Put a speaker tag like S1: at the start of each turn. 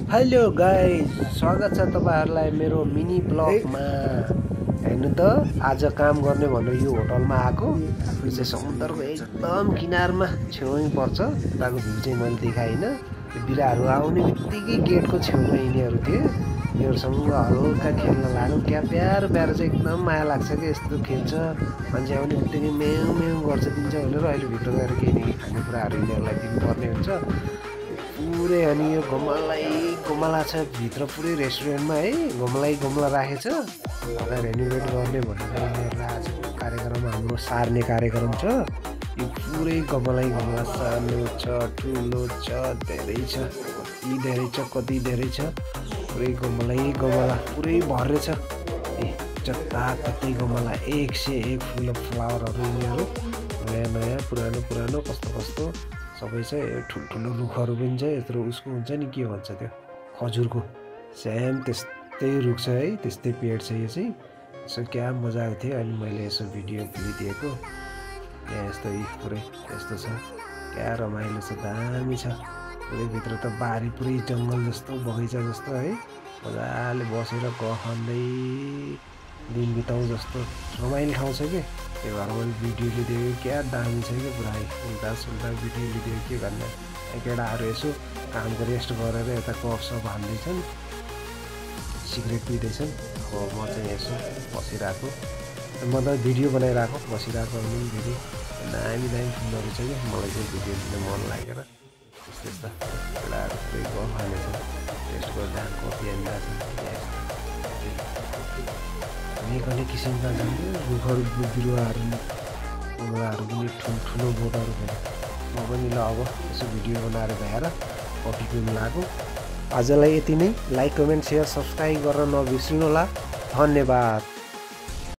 S1: Hello guys, स्वागत छ तपाईहरुलाई मेरो मिनी ब्लगमा। हेर्नु त, आज काम गर्ने भनेर यो होटलमा आएको। यो चाहिँ समुद्रको एकदम किनारमा छेउमै पर्छ। उताको भ्यू चाहिँ मैले देखाइन। यो बिराहरू आउने बित्तिकै गेटको छेउमा यिनीहरू थिए। यिनीहरूसँग हल्का खेल्न लाग्यो। क्या प्यारो प्यारो चाहिँ एकदम माया लाग्छ कि यस्तो खेल्छ। मान्छे आउने बित्तिकै मेउ मेउ गर्छ दिन्छ भनेर अहिले भित्र गएर केही न केही खानेकुराहरू यिनीहरूलाई दिनुपर्ने हुन्छ पुरै। अनि यो घुमला छ भित्र पुरै रेस्टुरेन्टमा है। घुमला राखेछ। अझ रेनोभेट गर्ने भनेर यिनीहरूलाई आज कार्यक्रम हाम्रो सार्ने कार्यक्रम छ। यो पुरै घुमला सानो छ, ठुलो छ, धेरै छ, कति धेरै छ। पुरै घुमला पुरै भरेछ। जताततै घुमला 1 से 1 फुल फ्लावरहरू यिनीहरू नयाँ पुरानो कस्तो सबै छ। ठुल्ठुलो रुखहरू पनि छ। यत्रो उसको हुन्छ नि, के भन्छ त्यो खजुरको सेम त्यस्तै रुख छ है, त्यस्तै पेड छ यो चाहिँ। यसो क्या मजाको थियो। अनि मैले यसो भिडियो लिदिएको। यहाँ यस्तो पुरै यस्तो छ। क्या रमाइलो छ, दामी छ। पुरै भित्र त बारी पुरै जङ्गल जस्तो, बगैँचा जस्तो है। मजाले बसेर गहन्दै दिन बिताउँ जस्तो रमाइलो ठाउँ छ कि। त्यो भएर मैले भिडियो लिदिएको। क्या दामी छ कि पुरा उल्टा भिडियो लिदिएको। के गर्ने, केटाहरू यसो कामको रेस्ट गरेर यता गफसफ हान्दैछन्, सिगरेट पिँदैछन्। अब म चाहिँ यसो बसिरहेको। म त भिडियो बनाइरहेको, बसिरहेको पनि भिडियो। दामी फिल्महरू छ कि मलाई चाहिँ भिडियो लिन मन लागेर यस्तो केटाहरू पुरै गफ हानेछन्, रेस्ट गर्दा कफी हानिरहेछन्। अनेक किसिमका रुखहरू, बिरुवाहरू, बोराहरू पनि ठुल्ठुलो बोटहरू भयो। म पनि ल अब यसो भिडियो बनाएर भ्याएर कफी पिउनु लाग्यो। आजलाई यति नै। लाइक, कमेन्ट, सेयर, सब्सक्राइब गर्न नबिर्सिनु होला। धन्यवाद।